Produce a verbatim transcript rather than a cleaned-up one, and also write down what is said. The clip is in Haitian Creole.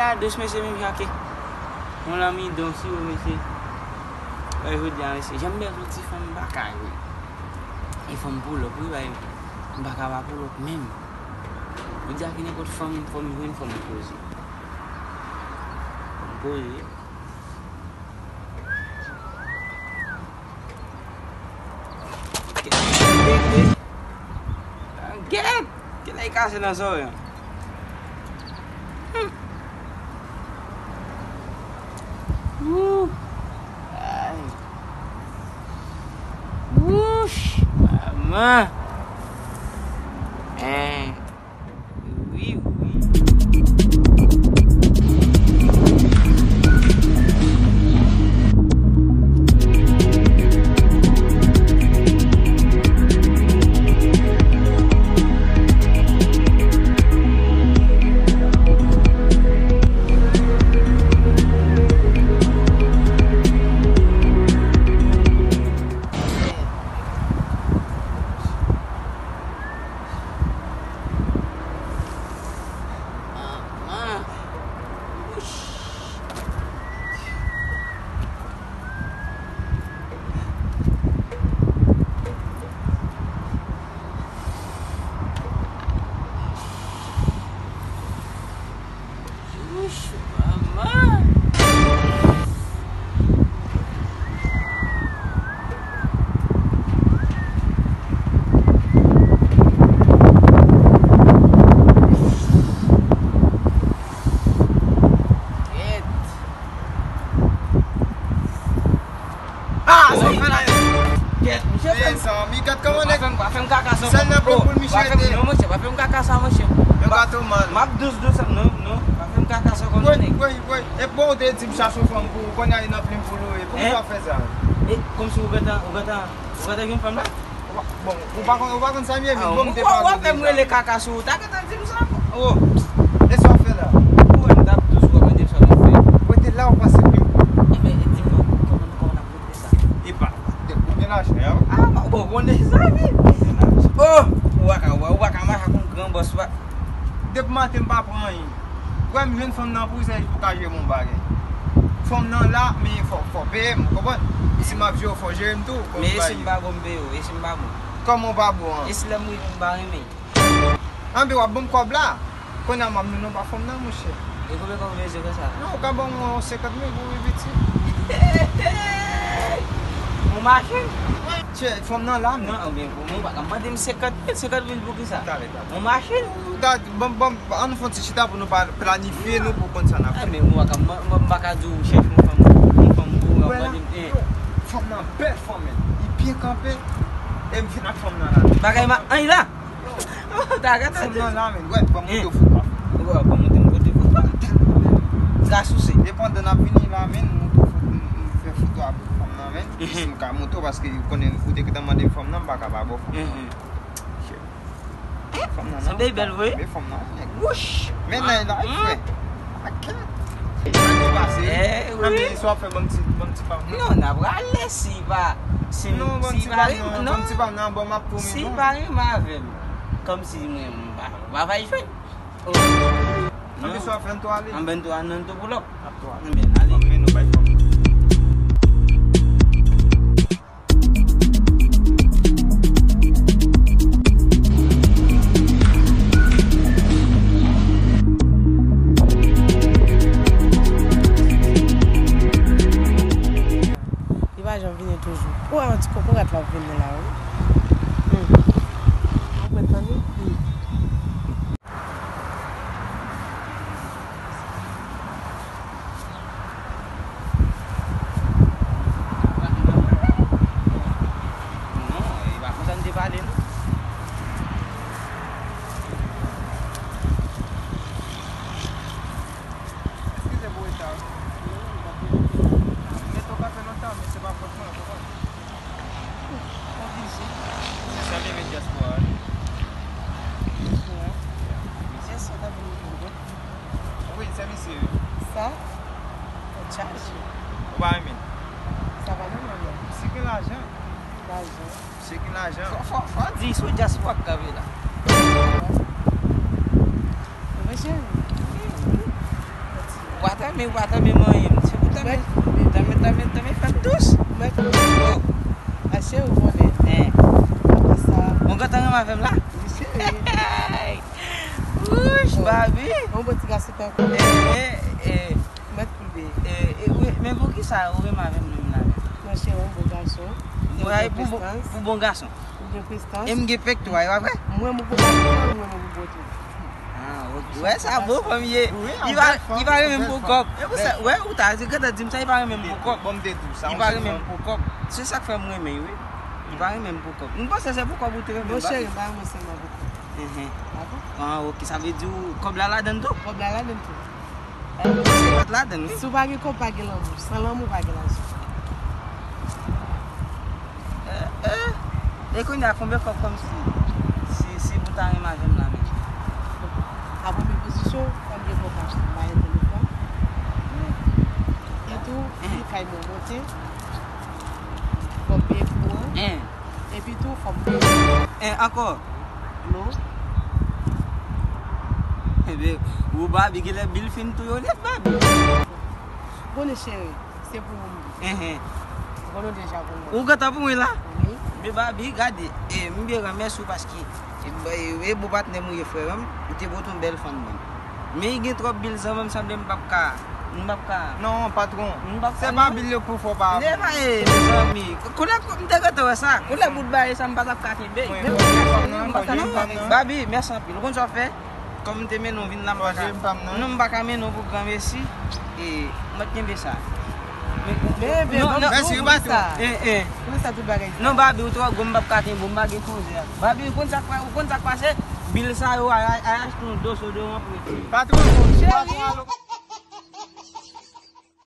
A dous mesye, menm jan ke yon lanmidon si yo mesye. Wè jodi a mesye, jan m bezwen ti fanm m pa ka jwe. E fanm pull up wi bay, m pa ka pa pull up menm. Jodi a ki nenpòt fanm, fanm jwenn fanm poze. Fanm poze. Gèt! Gèt! Kilè li kase nan zòrèy an? Hmm. Wouh! Ay. Wouch! Manman! Hein. Wi, wi. Wouch, manman! Gèt! Ah, sa w fè la yo? Gèt, misye fè m. Mezanmi, gad kòman nèg. Pa fè m, pa fè m kaka sa. Sèl nan pran poul misye te. Non, monchè, pa fè m kaka sa, monchè. Yo gato man. M ap dous dous, non, non. Pa fè m kaka sa konsa, nèg. Woy, woy, woy. E bon, ou te di m chache yon fanm pou ou, kounye a li nan plim pou louwe. Poukisa w fè sa? E, kòmsi ou gentan, ou gentan, ou gentan gen fanm la? Bon, ou pa konn, ou pa konn sa m ye, men bon, m te pa vle deja. Ou ap fè m rele kaka sou ou. Ta gentan di m sa. Oh, e sa w fè la? Ou wè m t ap dous, ou ap mande m sa w t ap fè. Ou rete la, ou pase plim. Enben, di m non, kòman, kòman n ap regle sa? Epa, ou gen lajan, wi. Ah, bon, bon, bon, sa, wi. Oh, ou pa ka, ou pa ka mache ak yon gran bòs, ou pa. Depi maten, m pa pran anyen. Wè m jwenn fanm nan pou sa, pou ka jere m yon bagay. Fanm nan la, men fò, fò peye m, ou konprann? E si m ap jere w, fò jere m tou. Men e si m pa bon, m peye w, e si m pa bon? Kòman w pa bon an? E si lè m rive m pa renmen? Anben w ap ban m kòb la. Kounye a m ap mennen w ba fanm nan, monchè. E konbyen kòb ou bezwen konsa? Non, ou ka ban m yon senkant mil pou wi piti. Yon machin? Tchè, fanm nan la, men. Non, anben pou mwen, ou pa ka mande m senkant mil, senkant mil pou kisa? Talè, talè. Yon machin? Gad, ban m, ban m, ann fè yon ti chita pou nou pa planifye nou pou konn sa n ap fè. Ah, men ou pa ka, mwen, mwen, m pa ka di w chèche yon fanm, yon fanm pou ou, w ap mande m, eh. Fanm nan bèl fanm, men. Li byen kanpe. E m vin ak fanm nan la. Bagay ma, ann la. Fanm nan la, men. Wè, ban m montre w foto a. Wè, ban m montre w foto a. Ka souse. E pandan n ap vini la, men, m montre w foto, m fè foto a pou fanm nan, men. Si m ka montre w, paske ou konnen, ou te gentan mande m fanm nan, m pa ka pa ba w fanm nan. Fanm nan, non. Sanble bèl vre. Men fanm nan, nèg. Wouch! Men nan la, frè. Akè. Sa ki pase? Eh, wi. Anben, sa w ap fè, ban m ti, ban m ti pa m nan. Non, n a prale, si pa, si, si pa renmen, non. Ban m ti pa m nan, bon, m ap pwomet, non. Si pa renmen avè m, kòmsi mwen, m pa, m pa va jwenn. Oh. Anben, sa w ap fè, n tou ale. Anben, n tou ale, n tou pull up. N ap tou ale. Anben, ale. Ban m mennen w bay fanm nan. Li pa janm vini toujou. Ou wè yon ti kokorat la ap vini la, wi. Hmm. Ou mèt tande? Hmm. Non, e pa konsa n te pale, non. Eskize pou reta, wi. Mete w kanpe lontan, men se pa fòt mwen, ou konprann? Oblije. Se sa li men dyaspora a. Dyaspora. Dyaspora ta vin mete w. Wi, se misye, wi. Sa? Tèt chaje. Ou pa renmen? Sa pa nòmal, non. Misye gen lajan. Lajan. Misye gen lajan. Fò, fò, fò di, se dyaspora k kanpe la. Wi, cheri. Wi, wi. Men w pa tanmen manyen m. Se pou tanmen, tanmen, tanmen, tanmen fè m dous. Mèt. Oh. Ache ou konnen. Hein. Apa sa. Bon, gentan renmen avè m la. Wi, cheri. Wouch, Babi. Yon bon ti gason tankou. Eh, eh, eh. Mèt koube. Eh, eh, wi, men poukisa ou renmen avè m menm la menm? Monchè, yon bon gason. Ou gen prestans. Pou bon gason. Ou gen prestans. E m gen pèk tou, e pa vre? Mwen, mwen pou gason, mwen, mwen pou bòt ou. Ah, ok. Wè sa bon fanm ye. Li pa, li pa renmen m pou kòb. E pou sa, wè, ou ta di, gentan di m sa, li pa renmen m pou kòb. Bon, m te di w sa. Li pa renmen m pou kòb. Se sa k fè m renmen l, wi. Li pa renmen m pou kòb. M panse se pou kòb ou te renmen m, Babi. Bon, cheri, m pa renmen w sèlman pou kòb. Mhm. Ah bon? Ah, ok. Sa vle di w kòb la ladann tou? Kòb la ladann tou. Eh, se pa t ladann, wi. Si w pa gen kòb, pa gen lanmou. San lanmou, pa gen lajan. Eh, eh. E kounye a, konbyen kòb kòmsi, si, si pou ta renmen avè m la menm? An premye pozisyon, fò m gen pòtach, m pa gen telefòn. Epitou, bil kay mwen monte. Fò m peye kouran. Epitou, fò m peye. Eh, ankò? Dlo. Ebyen, ou Babi, genlè bil fin tou yo nèt, Babi. Konnen cheri, se pou ou m ye. Enhen. Ou konnen w deja konnen. Ou gentan pou mwen la? Wi. Men Babi, gade, e, m byen renmèsye w paske, e, e, e bon patnè m ou ye, frè m, ou te pote yon bèl fanm ban m. Men gen twòp bil zanmi m, sanble m p ap ka. M p ap ka. Non, patwon. M p ap ka, non. Se pa bil yo k pou fè w pa vle. Se pa, e, mezanmi. Koulè m te gentan wè sa. Koulè bout bagay sa, m pa t ap ka kenbe. Wi, wi, wi, non, non, non. Babi, mèsi anpil. Ou konn sa w fè? Kòm m te mennen w vin la, m pa ka. Non, m pa ka mennen w pou granmesi. E, mwen kenbe sa. Men, men, non, non. Mèsi, patwon. E, e. Konnen sa tout bagay sa. Non, Babi, ou twò gwo, m p ap ka kenbe w, m pa gen koze a. Babi, ou konn sa k pa, ou konn sa k pase? Bil sa yo, ay, ay, ay, achte yon dosodorant pou. Patwon, patwon, alo.